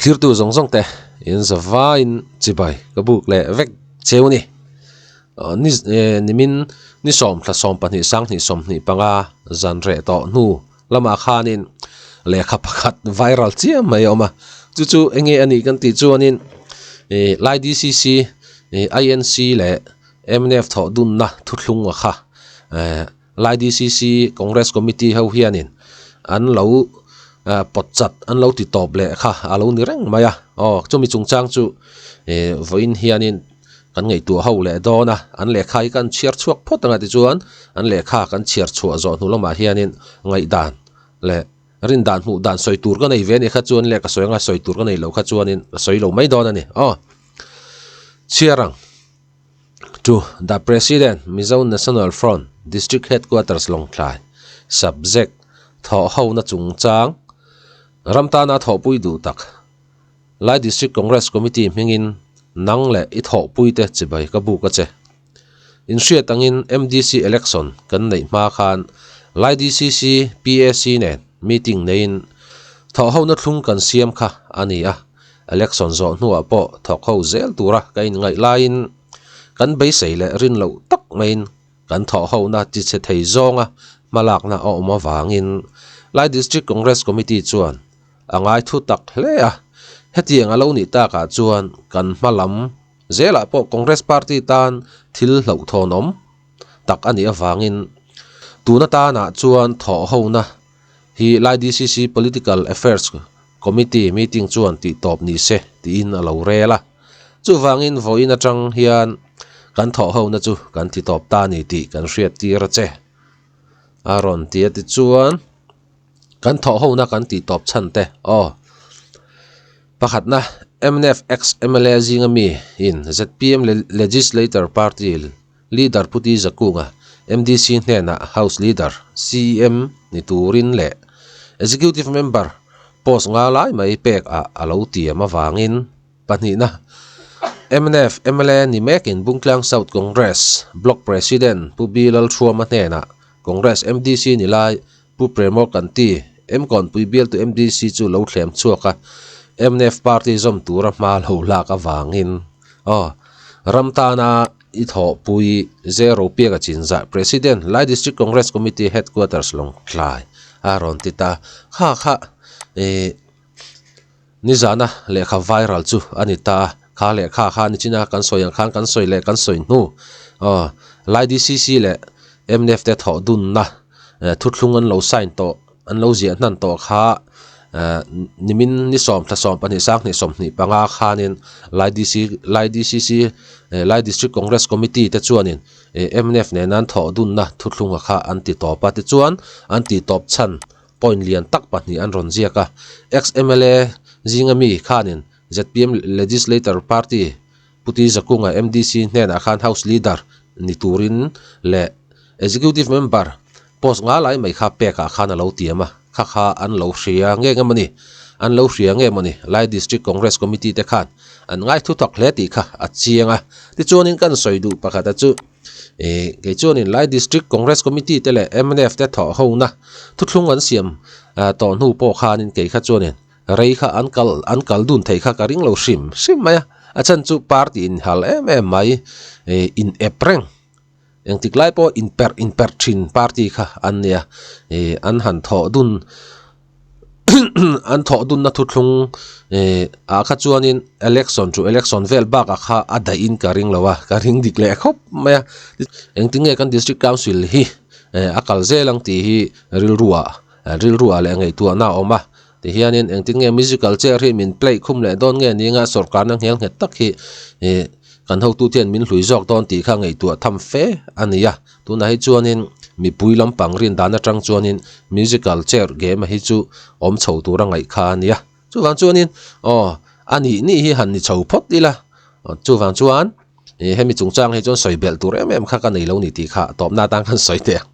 Thlirtu zawng zawng te in zavaiin chibai ka buk leh vek cheu a ni. Ni nimin ni sawm thla 12 2025 zan reh tawh hnu lamah khanin lehkha pakhat viral chiam mai a awm a. Chu chu eng nge a nih kan tih chuanin ih Lai DCC ih INC leh mnf thawh dunna thuthlung a kha eh Lai DCC Congress Committee ho hianin an lo pawt chat an lo ti tawp leh kha a lo ni reng mai a aw chumi chungchang chu ih vawiin hianin kan ngaihtuah ho leh dawn a an lehkha hi kan chhiar chhuak phawt anga tichuan an lehkha kan chhiar chhuah zawh hnu lamah hianin ngaihdan leh rindan hmuh dan sawi tur ka nei ve a ni kha chuan leh ka sawi anga sawi tur ka nei lo kha chuanin ka sawi lo mai dawn a ni aw chhiar ang. To the President, Mizo National Front, District Headquarters Lawngtlai, Subject, Thawhhona chungchang, Ram tana thawhpui duh tak, Lai District Congress Committee hmingin nang leh i thawhpuite chibai ka buk a che. Inhriat angin MDC election kan neih hma khan Lai DCC PAC nen meeting neiin thawhhona thlung kan siam kha a ni a. Election zawh hnuah pawh thawk ho zel tura ka inngaih laiin kan beisei leh rin loh tak maiin kan thawh hona ti chhe thei zawnga hmalakna a awm avangin Lai District Congress Committee chuan a ngai thu tak hle a. Hetiang a lo nih takah chuan kan hma lam zelah pawh Congress Party tan thil hlauhthawnawm tak a nih avangin tun atanah chuan thawh hona hi Lai DCC Political Affairs Committee meeting chuan tih tawp ni se tiin a lo rel a. Chuvangin vawiin atang hian kan thawh hona chu kan ti tawp ta ni tih kan hriat tir a che. A rawn ti a tichuan kan thawh hona kan tih tawp chhan te aw. Pakhatna mnf ex mla zinga mi in zpm Legislator Party Leader Pu Ti Zakunga MDC hnenah House Leader, CEM, ni turin leh Executive Member post nga lai mai pek ah a lo tiam avangin pahnihna mnf mla ni mekin Bungtlang South Congress Block President Pu B Lalthuama hnenah Congress MDC ni lai Pu Premo Kanti Mkawnpui bialtu MDC chu lo thlem chhuak a, mnf party zawm tura hma lo lak avangin aw ram tana i thawhpui zero piak a chinzah President Lai District Congress Committee Headquarters Lawngtlai a rawn ti ta kha kha ih nizana lehkha viral chu a ni ta a, kha lehkha kha nichina kan sawi ang khan kan sawi leh kan sawi hnu aw Lai DCC leh mnf te thawh dunna thuthlung an lo sign tawh an lo ziah hnan tawh kha nimin ni sawm thla 12 2025 khanin Lai DC Lai DCC Lai District Congress Committee te chuanin mnf nena an thawh dunna thuthlunga kha an ti tawp a tichuan an ti tawp chhan point lian tak pahnih an rawn ziak a ex mla zinga mi khanin zpm Legislator Party Pu Ti Zakunga MDC hnenah khan House Leader ni turin leh Executive Member post nga lai mai kha pekah khan a lo tiam a, kha kha an lo hria nge nge mawni, an lo hria nge mawni Lai District Congress Committee te khan an ngai thuthawk hle tih kha a chiang a. Tichuanin kan sawi duh pakhata chu ih kei chuanin Lai District Congress Committee te leh mnf te thawh hona thuthlung an siam tawh hnu pawh khanin kei kha chuanin Rei kha an kal an kal dun thei kha ka ring lo hrim hrim mai a, a chhan chu party in hal em em mai ih in ep reng engtik lai pawh in perh in perh thin party kha an nia ih an han thawh dun an thawh dunna thuthlung ih ah kha chuanin election chu election vel bakah kha a daih in ka ring lo a ka ring dik leh khawp mai a engtin nge kan district council hi a kal zel ang tih hi rilruah rilruah leh ngaihtuahna a awm a. Tihianin engtin nge musical chair hi min play khum leh dawn nge ni anga sawrkarna nghel nghet tak hi ih kan hotute hian min hlui zawk dawn tih kha ngaihtuah tham fe a ni a. Tunah hi chuanin mipui lampang rin dan atang chuanin musical chair game hi chu awm chho tura ngaih kha a ni a. Chuvang chuanin aw a nih nih hi han ni chho phawt ila chuvang chuan ih hemi chungchang hi chuan sawi belh tur em em kha ka nei lo ni tih kha tawpna atan khan sawi teh ang.